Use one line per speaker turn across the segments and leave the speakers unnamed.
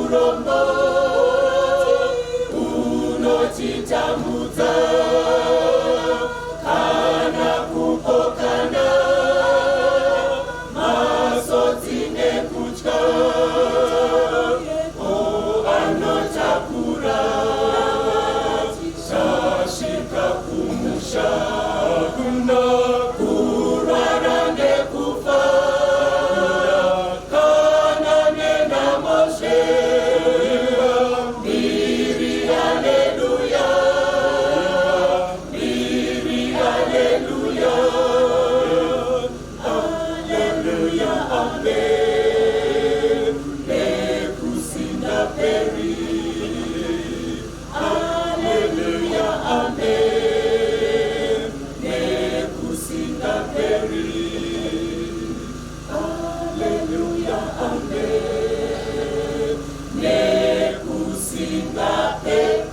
Urombo unotitambudza kana kupokana masodzi nekutya o anotakura tasvika kumusha kuna kurwara nekufa kana nenhamozve mbiri haleluya mbiri haleluya haleluya amen nekusingaperi haleluya amen nekusingaperi haleluya amen nekusingaperi.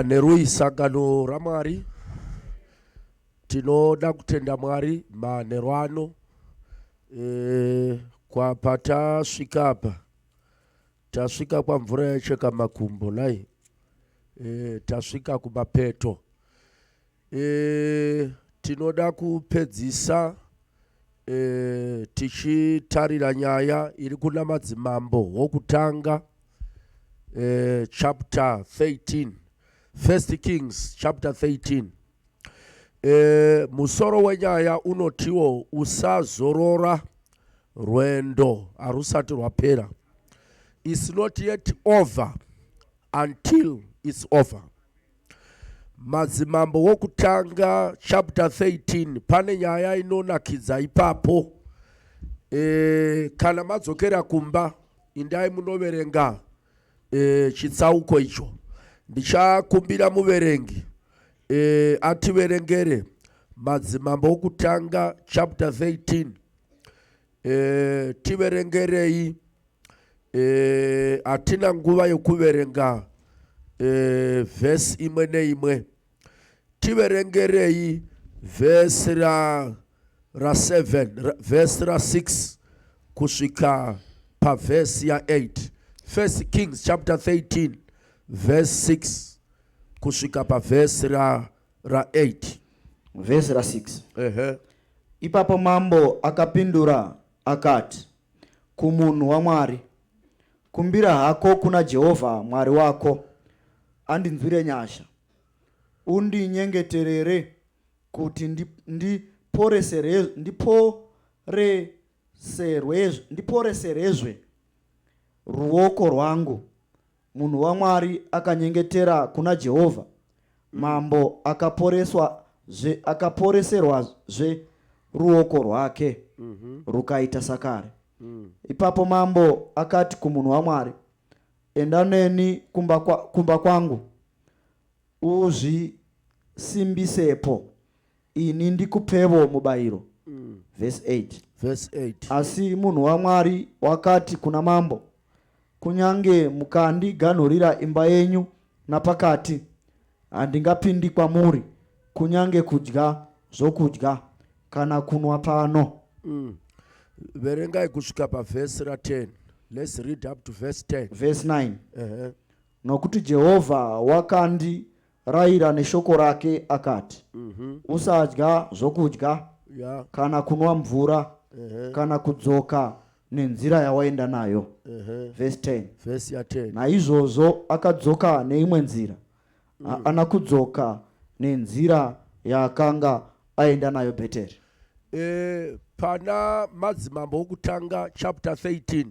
Nerui sangano raMwari, tinoda kutenda Mwari manheru ano e, kwapatasvika apa tasvika kwamvura yacheka makumbo nai e, tasvika kumapeto e, tinoda kupedzisa e, tichitarira nyaya iri kuna madzimambo wokutanga e, chapter 13 First Kings chapter 13 e, musoro wenyaya unotiwo usazorora rwendo harusati rwapera. It's not yet over until it's over. Madzimambo wokutanga chapter 13 pane nyaya inonakidza ipapo. E, kana madzokera kumba indai munoverenga e, chitsauko icho. Ndichakumbira muverengi e, ativerengere Madzimambo okutanga chapter 13 e, tiverengerei e, hatina nguva yokuverenga e, vhesi imwe neimwe tiverengerei vhesi ra ra 7 vhesi ra 6 kusvika pavhesi ya 8 First Kings chapter 13 verse 6 kusvika pavhesi ra ra 8
vhesi ra 6 ehe ipapo mambo akapindura akati kumunhu wamwari kumbira hako kuna jehovha mwari wako andinzwire nyasha undinyengeterere kuti ndiporeserezwe ruoko rwangu Munhu waMwari akanyengetera kuna Jehovha, mambo akaporeswa zve, akaporeserwa zve ruoko rwake mm -hmm. rukaita sakare. Mm. Ipapo mambo akati kumunhu waMwari, enda neni kumba, kwa, kumba kwangu uzvisimbisepo ini ndikupevo mubayiro. Mm. Verse 8.
Verse 8.
Asi munhu waMwari wakati kuna mambo, kunyange mukandiganhurira imba yenyu napakati, handingapindi kwamuri, kunyange kudya zvokudya kana kunwa pano.
Verengai kusvika pavhesi ra10. Let's read up to verse 10.
Verse 9. Nokuti Jehovha wakandirayira neshoko rake akati, Usadya zvokudya kana kunwa mvura kana kudzoka nenzira yawaenda nayo. Verse 10.
Verse ya 10.
Naizvozvo akadzoka neimwe nzira, haana kudzoka nenzira yaakanga aenda nayo Bheteri.
E, pana Madzimambo okutanga chapter 13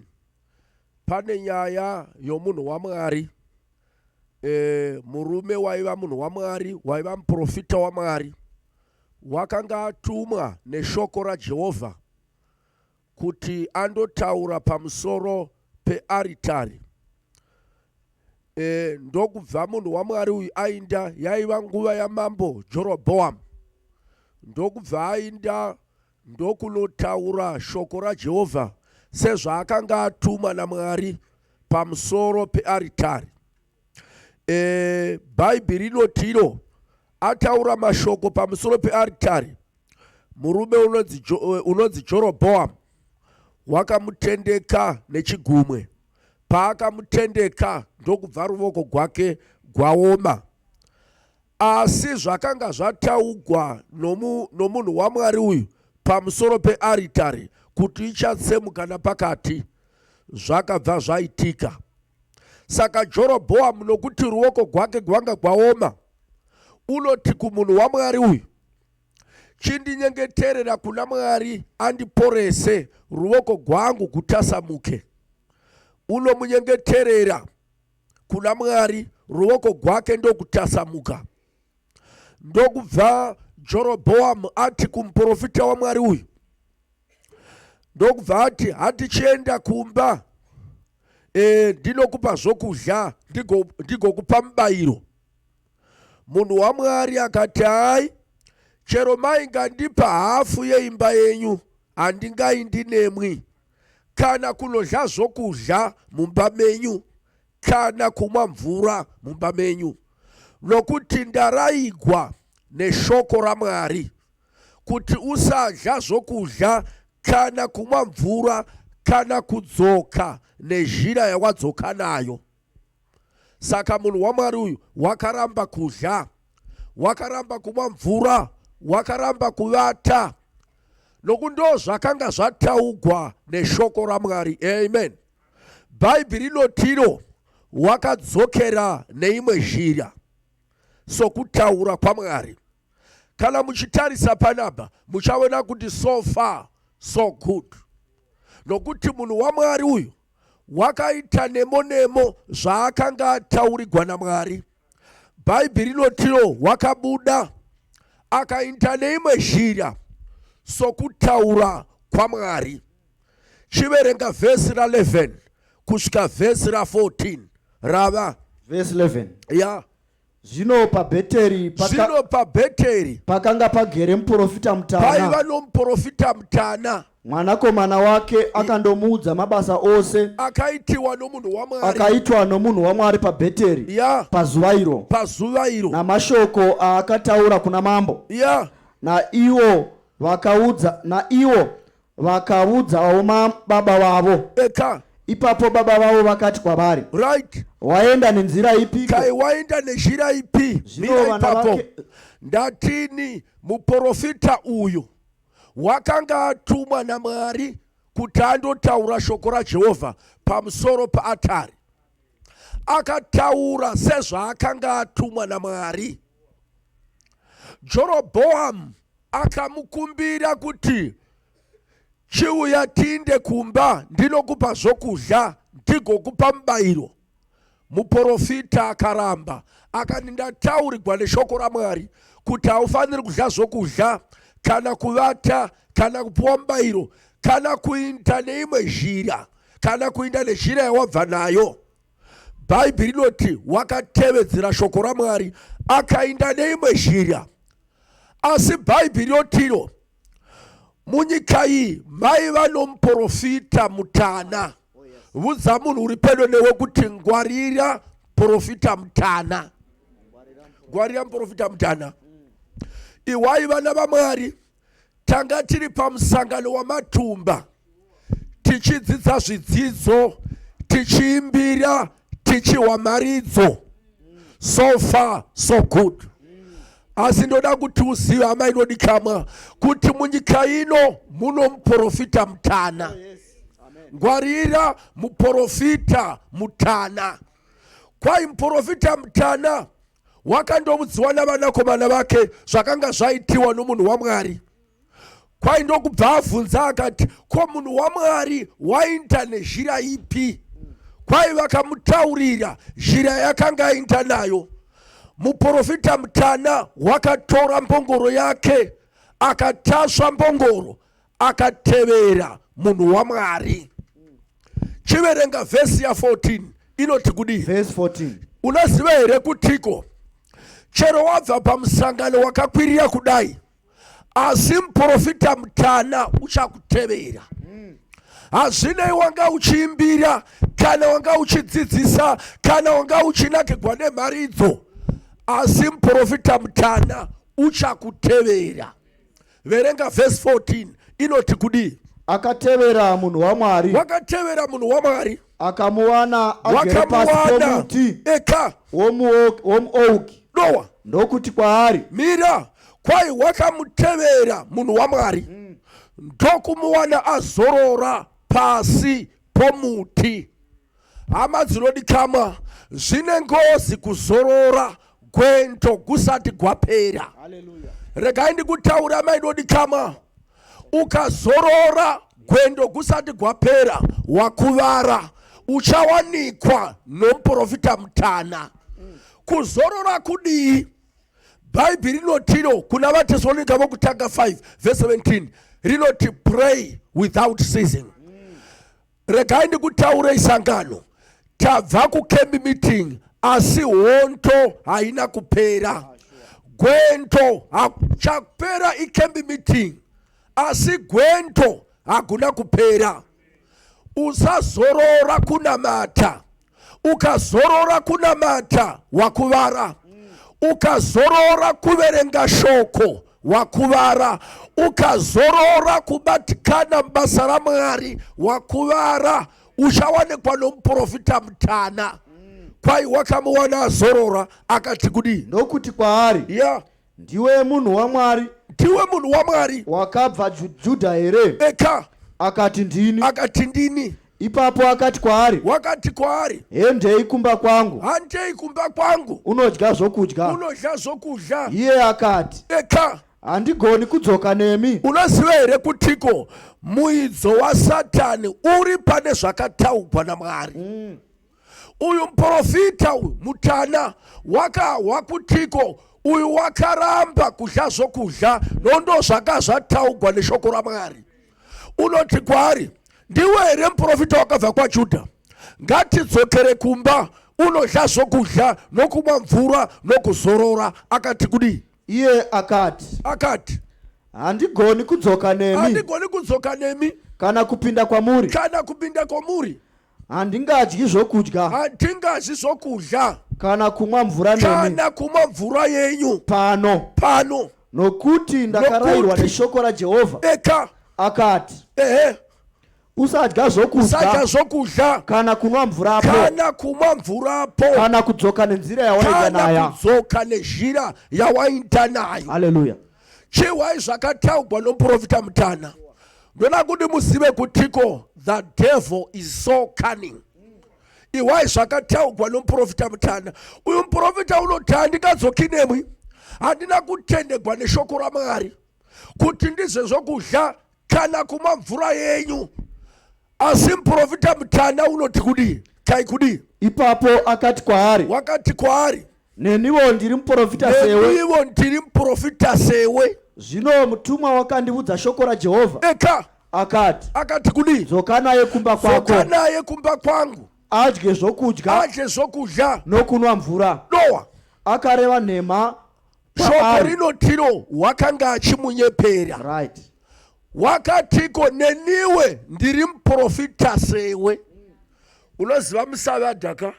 pane nyaya yomunhu waMwari e, murume waiva munhu waMwari waiva muprofita waMwari wakanga atumwa neshoko raJehovha kuti andotaura pamusoro pearitari e, ndokubva munhu waMwari uyu ainda yaiva nguva yamambo Jorobhoamu ndokubva ainda ndokunotaura shoko raJehovha sezvaakanga atumwa naMwari pamusoro pearitari. E, Bhaibheri rinotiro ataura mashoko pamusoro pearitari murume unonzi, eh, unonzi Jorobhoamu wakamutendeka nechigumwe paakamutendeka ndokubva ruvoko gwake gwaoma Asi zvakanga zvataugwa nomu, nomunhu waMwari uyu pamusoro pearitari kuti ichatsemuka napakati zvakabva zvaitika. Saka Jorobhoamu nokuti ruoko gwake gwanga gwaoma, unoti kumunhu waMwari uyu, chindinyengeterera kuna Mwari andiporese ruoko gwangu gutasamuke. Unomunyengeterera kuna Mwari, ruoko gwake ndokutasamuka. Ndokubva Jorobhoamu ati kumuprofita waMwari uyu, ndokubva ati hatichienda kumba e, ndinokupa zvokudya ndigokupa ndigo mubayiro. Munhu waMwari akati hai, chero maingandipa hafu yeimba yenyu handingaindi nemwi kana kunodya zvokudya mumba menyu kana kumwa mvura mumba menyu nokuti ndaraigwa neshoko ramwari kuti usadya zvokudya kana kumwa mvura kana kudzoka nezhira yawadzoka nayo Saka munhu waMwari uyu wakaramba kudya, wakaramba kumwa mvura, wakaramba kuvata, nokuti ndo zvakanga zvataugwa neshoko raMwari. Amen. Bhaibheri rinotiro wakadzokera neimwe zhira sokutaura kwaMwari. Kana muchitarisa panapa muchaona kuti so far so good, nokuti munhu waMwari uyu wakaita nemo nemo zvaakanga ataurigwa naMwari. Bhaibheri rinotiro wakabuda akaita neimwe zhira sokutaura kwaMwari. Chiverenga vhesi ra11 kusvika vhesi ra14 rava
vhesi 11
ya yeah.
Zvino paBheteri
paka, zvino paBheteri
pakanga pagere muprofita mutana,
paiva nomuprofita mutana,
mwanakomana wake akandomuudza mabasa ose
akaitiwa nomunhu waMwari,
akaitwa nomunhu waMwari paBheteri
ya
pazuva iro,
pazuva iro,
namashoko aakataura kuna mambo,
ya
naiwo vakaudza naiwo vakaudzawo baba vavo.
Eka.
Ipapo baba vavo vakati kwavari,
right,
waenda nenzira ipiko?
Kai waenda nezhira ipi? Mira ipapo. Ndatini muprofita uyu wakanga atumwa naMwari kuti andotaura shoko raJehovha pamusoro paatari. Akataura sezvaakanga atumwa naMwari. Jorobhoamu akamukumbira kuti chiuya tiinde kumba ndinokupa zvokudya ndigokupa mubayiro. Muporofita akaramba akati ndataurigwa neshoko raMwari kuti haufaniri kudya zvokudya kana kuvata kana kupiwa mubayiro kana kuinda neimwe zhira kana kuinda nezhira yawabva nayo. Bhaibheri rinoti wakatevedzera shoko raMwari akainda neimwe zhira. Asi Bhaibheri rinotiro munyika iyi maiva nomuprofita mutana. Vudza munhu uri pedo newe kuti ngwarira profita mutana, ngwarira muprofita mutana. Iwai vana vaMwari, tanga tiri pamusangano wamatumba tichidzidza zvidzidzo tichiimbira tichihwa mharidzo so far so good asi ndoda kuti uzive hama inodikamwa kuti munyika ino muno muprofita mutana ngwarira muprofita mutana kwai muprofita mutana wakandovudziwa navanakomana vake zvakanga zvaitiwa nomunhu waMwari. Kwai ndokubva avhunza akati, ko munhu waMwari wainda nezhira ipi? Kwai vakamutaurira zhira yakanga ainda nayo. Muprofita mutana wakatora mbongoro yake akatasva mbongoro akatevera munhu waMwari. Chiverenga vhesi ya 14 inoti kudii?
Vhesi 14.
Unoziva here kutiko chero wabva pamusangano wakakwirira kudai asi muprofita mutana uchakutevera. Hazvinei wanga uchiimbira kana wanga uchidzidzisa kana wanga uchinakigwa nemharidzo, asi muprofita mutana uchakutevera. Verenga vhesi 14 inoti kudii?
Akatevera munhu waMwari.
Wakatevera munhu waMwari.
Akamuwana agere pasi pomuti
eka
womuouki.
Dowa.
Ndokuti kwaari,
mira. Kwai wakamutevera munhu waMwari ndokumuwana azorora pasi pomuti. Hama dzinodikamwa, zvine ngozi kuzorora gwendo gusati gwapera. Regai ndikutaura maidodikamwa, ukazorora gwendo gusati gwapera wakuvara, uchawanikwa nomuprofita mutana. Kuzorora kudii? Bhaibheri rinotiro kuna vaTesalonika vokutanga 5 verse 17 rinoti pray without ceasing. Regai ndikutaurei sangano, tabva kucamp meeting asi hondo haina kupera. Gwendo chapera icamp meeting asi gwendo hakuna kupera. Usazorora kunamata. Ukazorora kunamata wakuvara. Ukazorora kuverenga shoko wakuvara. Ukazorora kubatikana mubasa raMwari wakuvara. Uchawanikwa nomuprofita mutana. Kwai wakamuwana azorora akati kudii?
Ndokuti kwaari,
ya
ndiwe munhu waMwari.
Ndiwe munhu waMwari.
Wakabva Judha here?
Eka.
Akati ndini.
Akati ndini.
Ipapo akati kwaari,
wakati kwaari,
hendei kumba kwangu.
Handei kumba kwangu.
Unodya zvokudya.
Unodya zvokudya.
Iye akati,
eka,
handigoni kudzoka nemi.
Unoziva here kutiko muidzo waSatani uri pane zvakataugwa naMwari? Uyu muprofita uyu mutana wakahwa kutiko uyu wakaramba kudya zvokudya nondo zvaka zvataugwa neshoko raMwari. Unoti kwaari, ndiwe here muprofita wakabva kwaJudha? Ngatidzokere kumba unodya zvokudya nokumwa mvura nokuzorora. Akati kudii?
Iye akati,
akati,
handigoni kudzoka nemi.
Handigoni kudzoka nemi.
Kana kupinda kwamuri.
Kana kupinda kwamuri.
Handingadyi zvokudya.
Handingadyi zvokudya.
Kana kumwa mvura nemi.
Kana kumwa mvura yenyu.
Pano.
Pano.
Nokuti ndakarayirwa neshoko raJehovha.
Eka.
Akati,
ehe,
usadya zvokudya.
Usadya zvokudya.
Kana kunwa mvurapo.
Kana kumwa mvurapo.
Kana kudzoka nenzira yawaenda nayo.
Kana kudzoka nezhira yawaenda nayo.
Haleluya.
Chihwai zvakataugwa nomuprofita mutana. Ndoda kuti muzive kutiko the devil is so cunning. Ihwai zvakataugwa nomuprofita mutana. Uyu muprofita unoti handingadzoki nemwi, handina kutendegwa neshoko raMwari kuti ndizve zvokudya kana kumwa mvura yenyu. Asi muprofita mutana unoti kudii? Kai kudii?
Ipapo akati kwaari,
wakati kwaari,
neniwo ndiri muprofita sewe.
Neniwo ndiri muprofita sewe.
Zvino mutumwa wakandiudza shoko raJehovha.
Eka.
Akati,
akati kudii?
Dzoka naye kumba kwako.
Dzoka naye kumba kwangu.
Adye zvokudya.
Adye zvokudya.
Nokunwa mvura.
Dowa.
Akareva nhema.
Shoko rinotiro wakanga achimunyepera.
Right.
Wakatiko neniwe ndiri muprofita sewe. Unoziva musavadha ka?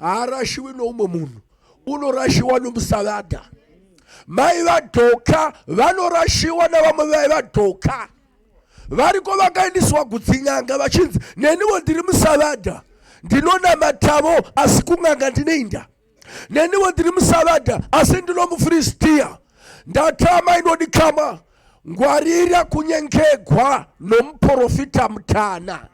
Haarashiwi noumwe munhu, unorashiwa nomusavadha. Mai vadhoka vanorashiwa navamwe vai vadhoka. Variko vakaendeswa kudzinyanga vachinzi neniwo ndiri musavadha, ndinonamatavo asi kun'anga ndinoinda. Neniwo ndiri musavadha asi ndinomuFiristia. Ndatama inodikama, ngwarira kunyengegwa nomuprofita mutana.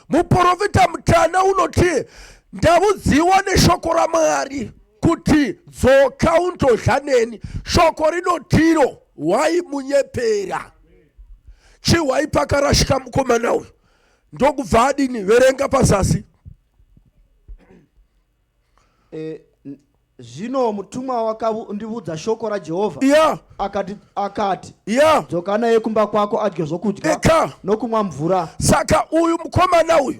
Muprofita mutana unoti ndavudziwa neshoko raMwari kuti dzoka undodya neni. Shoko rinotiro waimunyepera. Chihwai pakarashika mukomana uyu ndokubva adini? Verenga pazasi.
Zvino mutumwa wakandivudza shoko raJehovha.
Yeah.
Akati,
yeah,
dzoka naye kumba kwako adye zvokudya
eka
nokumwa mvura.
Saka uyu mukomana uyu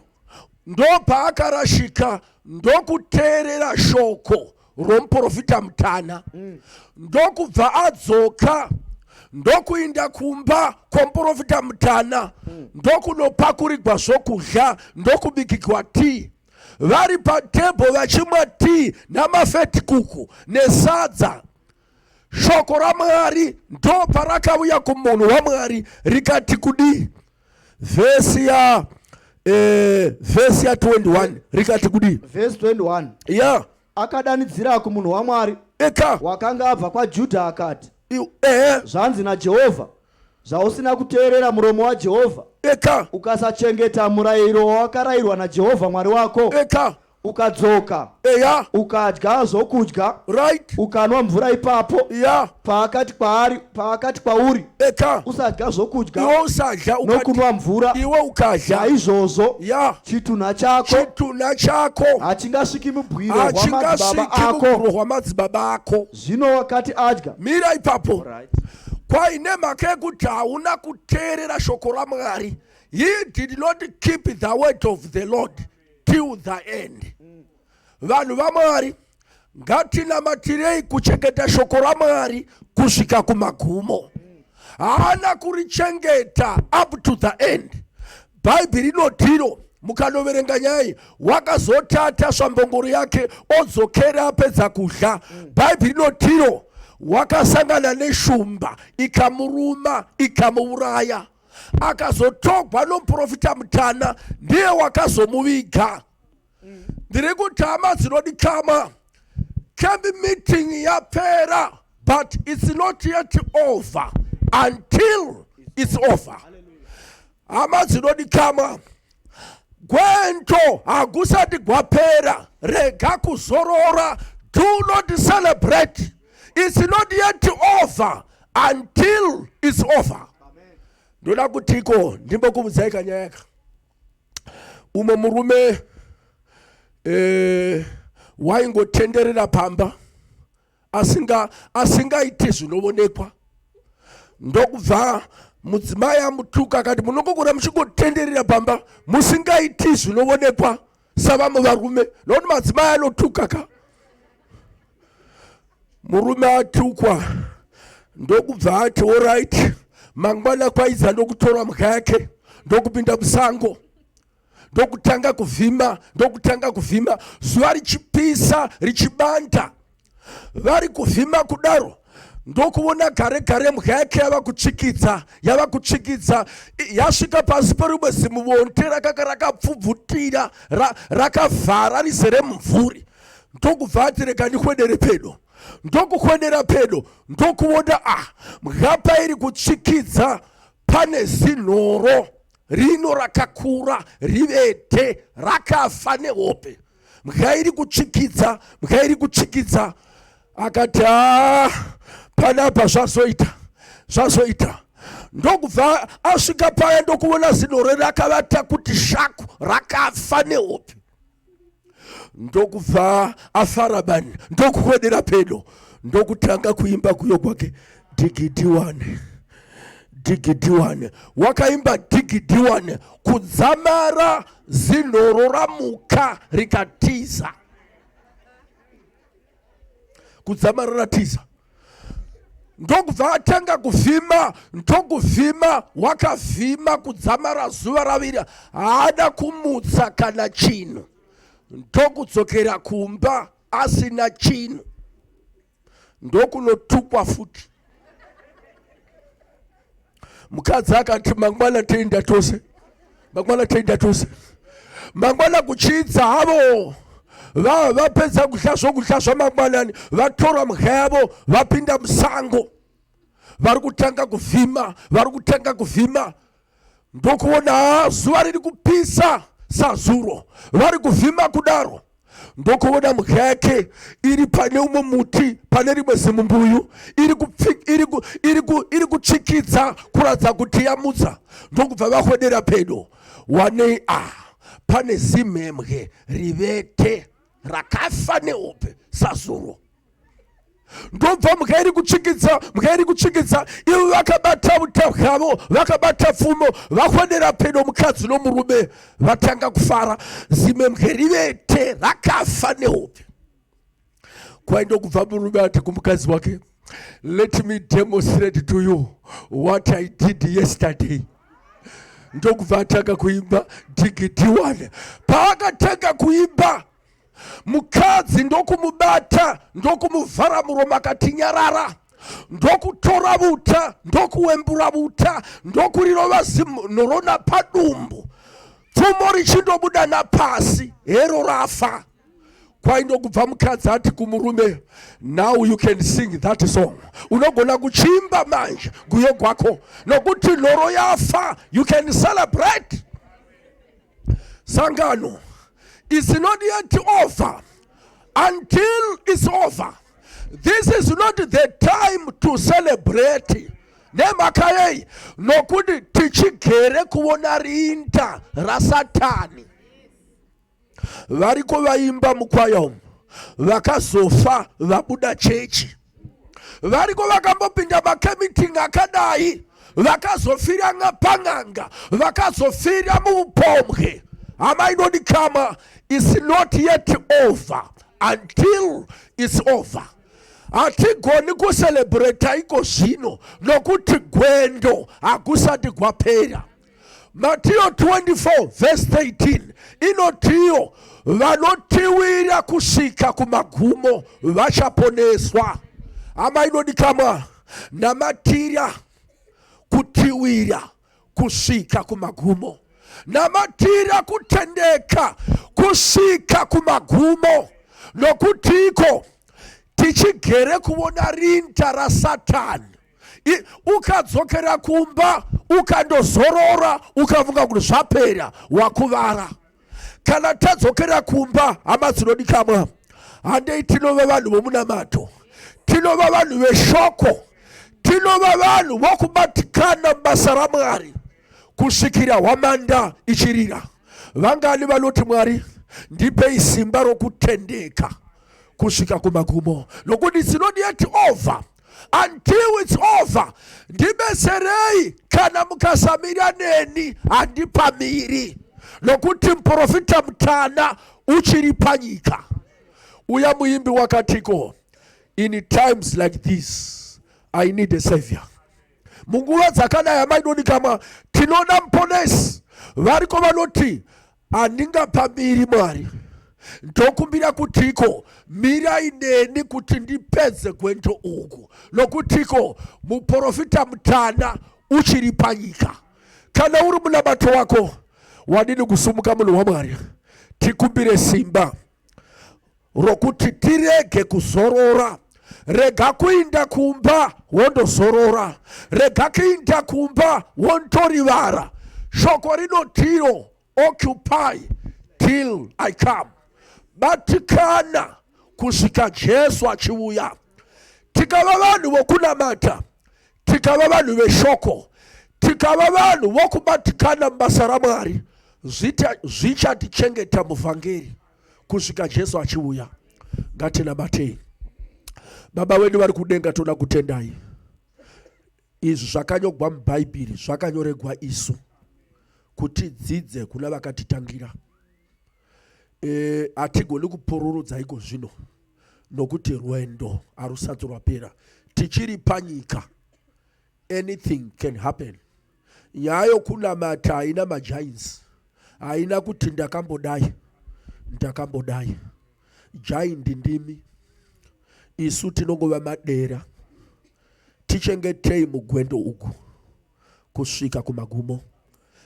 ndopaakarashika ndokuteerera shoko romuprofita mutana, ndokubva adzoka. Ndokuinda kumba kwomuprofita mutana, ndokunopakurigwa zvokudya, ndokubikigwa tii. Vari patebho vachimwa tii namafetikuku nesadza. Shoko raMwari ndo parakauya kumunhu waMwari rikati kudii? Vhesi ya vhesi ya 21 rikati kudii?
Vhesi 21.
Ya.
Akadanidzira kumunhu waMwari
Eka.
wakanga abva kwaJudha akati,
Ehe.
Zvanzi naJehovha, zvausina kuteerera muromo waJehovha,
Eka.
ukasachengeta murayiro wawakarayirwa naJehovha Mwari wako,
Eka.
ukadzoka,
Eya.
ukadya zvokudya,
Right.
ukanwa mvura ipapo,
Ya.
paakati kwaari, paakati kwauri,
Eka.
usadya zvokudya
Iwe usadya ukati,
nokunwa mvura,
iwe ukadya.
Naizvozvo
Ya.
chitunha chako
Chitunha chako
hachingasviki mubwiro hwamadzibaba
hachingasviki
ako.
mubwiro hwamadzibaba ako.
Zvino wakati adya.
Mira ipapo.
Right.
Kwaine mhaka yekuti hauna kuteerera shoko raMwari. He did not keep the word of the Lord till the end. Vanhu vaMwari, ngatinamatirei kuchengeta shoko raMwari kusvika kumagumo. Haana kurichengeta up to the end. Bhaibheri rinotiro mukanoverenga nyaya iyi, wakazotata svambongoro yake odzokera apedza kudya. Bhaibheri rinotiro wakasangana neshumba ikamuruma ikamuuraya. Akazotogwa nomuprofita mutana, ndiye wakazomuviga. Ndiri kuti hama dzinodikama, camp meeting yapera, but it's not yet over until it's over. Hama dzinodikama, gwento hagusati gwapera, rega kuzorora. Do not celebrate. It's not yet over until it's over. Ndoda kutiko ndimbokuudzai kanyaya ka umwe murume waingotenderera pamba asingaiti zvinoonekwa. Ndokubva mudzimai amutuka akati, munongogona muchingotenderera pamba musingaiti zvinoonekwa savamwe varume, nokuti madzimai anotuka ka. Murume atukwa ndokubva ati alright, mangwana kwaidza, ndokutora mhuka yake ndokupinda musango, ndokutanga kuvhima, ndokutanga kuvhima, zuva richipisa richibanda. Vari kuvhima kudaro, ndokuona gare gare mhuka yake yava kutsvikidza, yava kutsvikidza, yasvika pasi perimwe zimuvonte rakanga rakapfubvutira, rakavhara rizere mumvuri. Ndokubva ati rega ndikwedere pedo, ndokukwedera pedo, ndokuona mhuka pairi kutsvikidza pane zinhoro rino rakakura rivete rakafa nehope. Mhuka iri kutsvikidza, mhuka iri kutsvikidza. Akati a panapa zvazoita, zvazoita. Ndokubva asvika paya, ndokuona zinhoro rakavata kuti shaku rakafa nehope. Ndokubva afara bani, ndokukwedera pedo, ndokutanga kuimba kuyo kwake, dhigidhiwane dhigidhiwane. Wakaimba dhigidhiwane kudzamara zinhoro ramuka rikatiza, kudzamara ratiza. Ndokubva atanga kuvhima, ndokuvhima, wakavhima kudzamara zuva ravira, haana kumutsa kana chinhu. Ndokudzokera kumba asina chinhu, ndokunotukwa futi. Mukadzi akati mangwana toenda tose, mangwana toenda tose. Mangwana kuchiidza havo, vapedza kudya zvokudya zvamangwanani, vatora mhuka yavo, vapinda musango, vari kutanga kuvhima, vari kutanga kuvhima, ndokuona zuva riri kupisa sazuro. Vari kuvhima kudaro, ndokuona mhuka yake iri pane umwe muti, pane rimwe zimumbuyu, iri kutsvikidza kuratidza kuti yamutsa. Ndokubva vakwedera pedo, wanei pane zimhembwe rivete rakafa nehope sazuro. Ndobva mhuka iri kutsvikidza, mhuka iri kutsvikidza, ivo vakabata uta hwavo, vakabata pfumo, vakwedera pedo, mukadzi nomurume vatanga kufara. Zimhembwe rivete rakafa nehope. Kwaindokubva murume ati kumukadzi wake, Let me demonstrate to you what I did yesterday. Ndokubva atanga kuimba dhigidhiwane. Paakatanga kuimba, mukadzi ndokumubata, ndokumuvhara muromo akati nyarara, ndokutora vuta, ndokuwembura vuta, ndokurirova zinhorona padumbu, pfumo richindobuda napasi, hero rafa. Kwaindokubva mukadzi ati kumurume, now you can sing that song, unogona kuchimba manje guyo gwako nokuti nhoro yafa, you can celebrate. Sangano, it's not yet over until it's over. This is not the time to celebrate. Nemhaka yei? Nokuti tichigere kuona rinda raSatani. Variko vaimba mukwaya umu vakazofa vabuda chechi, variko vakambopinda makemiting akadai vakazofira pang'anga, vakazofira muupombwe. Hama inodikama, is not yet over until it's over. Hatigoni kucelebrata iko zvino nokuti gwendo hakusati gwapera. Matiyo 24 verse 13 inotiyo vanotiwira kusvika kumagumo vachaponeswa. Hama inodikamwa, namatira kutiwira kusvika kumagumo, namatira kutendeka kusvika kumagumo, nokutiko tichigere kuona rinda raSatani. Ukadzokera kumba ukandozorora ukafunga kuti zvapera, wakuvara. Kana tadzokera kumba, hama dzinodikamwa, handei tinova vanhu vomunamato, tinova vanhu veshoko, tinova vanhu vokubatikana mubasa raMwari kusvikira hwamanda ichirira. Vangani vanoti, Mwari, ndipei simba rokutendeka kusvika kumagumo, nokuti it's not yet over until it's over. Ndibetserei, kana mukasamira neni handipamiri, nokuti muprofita mutana uchiri panyika. Uya muimbi wakatiko, in times like this I need a savior. Munguva dzakadai, hamaidodikama, tinoda muponesi. Variko vanoti, handingapamiri, Mwari, ndokumbira kutiko mirai neni kuti ndipedze gwendo uku, nokutiko muprofita mutana uchiri panyika. Kana uri munamato wako, wadini kusumuka, munhu waMwari, tikumbire simba rokuti tirege kuzorora? Rega kuinda kumba wondozorora, rega kuinda kumba wontorivara. Shoko rinotiro, occupy till I come, batikana kusvika Jesu achiuya. Tikava vanhu vokunamata, tikava vanhu veshoko, tikava vanhu vokubatikana mubasa raMwari, zvichatichengeta muvhangeri kusvika Jesu achiuya. Ngatinamatei. Baba vedu vari kudenga, toda kutendai. Izvi zvakanyogwa muBhaibheri zvakanyoregwa isu kuti dzidze kuna vakatitangira. Hatigoni kupururudza iko zvino nokuti rwendo harusati rwapera, tichiri panyika. Anything can happen. Nyaya yokunamata haina magiants, haina kuti ndakambodai, ndakambodai. Giant ndimi, isu tinongova madera. Tichengetei mugwendo uku kusvika kumagumo.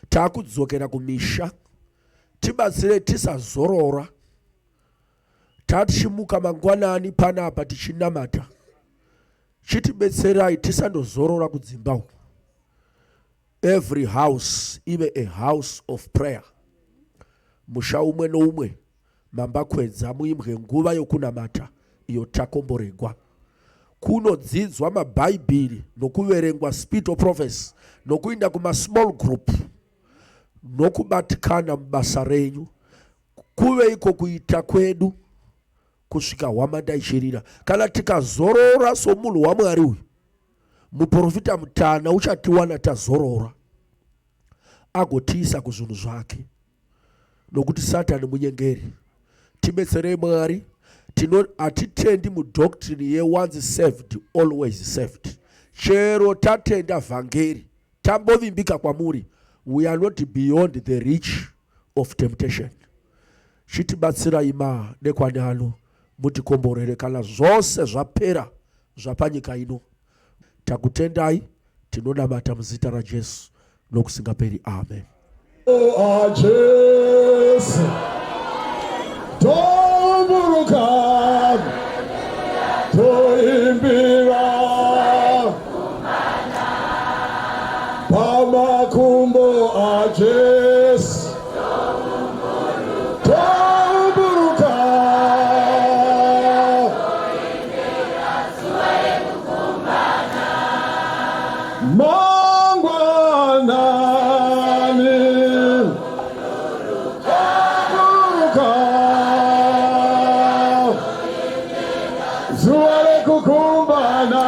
Taakudzokera kumisha, tibatsire tisazorora. Tatichimuka mangwanani panapa tichinamata, chitibetserai tisandozorora kudzimba uku. Every house ive a house of prayer. Musha umwe noumwe mambakwedza muimbwe nguva yokunamata iyo takomboregwa. Kunodzidzwa mabhaibheri nokuverengwa Spirit of Prophecy nokuinda kumasmall group nokubatikana mubasa renyu, kuve iko kuita kwedu kusvika hwamanda ichirira. Kana tikazorora somunhu waMwari uyu, muprofita mutana uchatiwana tazorora, agotiisa kuzvinhu zvake, nokuti Satani munyengeri. Tibetserei, Mwari. Tino hatitendi mudoctrine yeonce saved always saved. Chero tatenda vhangeri tambovimbika kwamuri, we are not beyond the reach of temptation. Chitibatsirai madekwani ano mutikomborere kana zvose zvapera zvapanyika ino. Takutendai, tinonamata muzita raJesu nokusingaperi. Amen.
Oh, Jesu tomburuka toimbira pamakumbo aJesu tomburuka. Mangwanani tomburuka zuva rekukumbana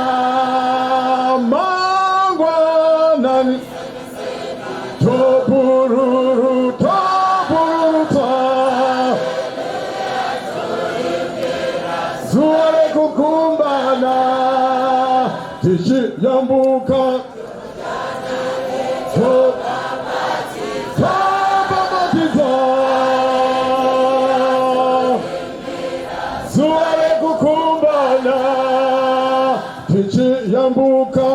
mangwanani topururu topururutsa zuva rekukumbana tichiyambuka tobhabhatidza zuva rekukumbana tichiyambuka.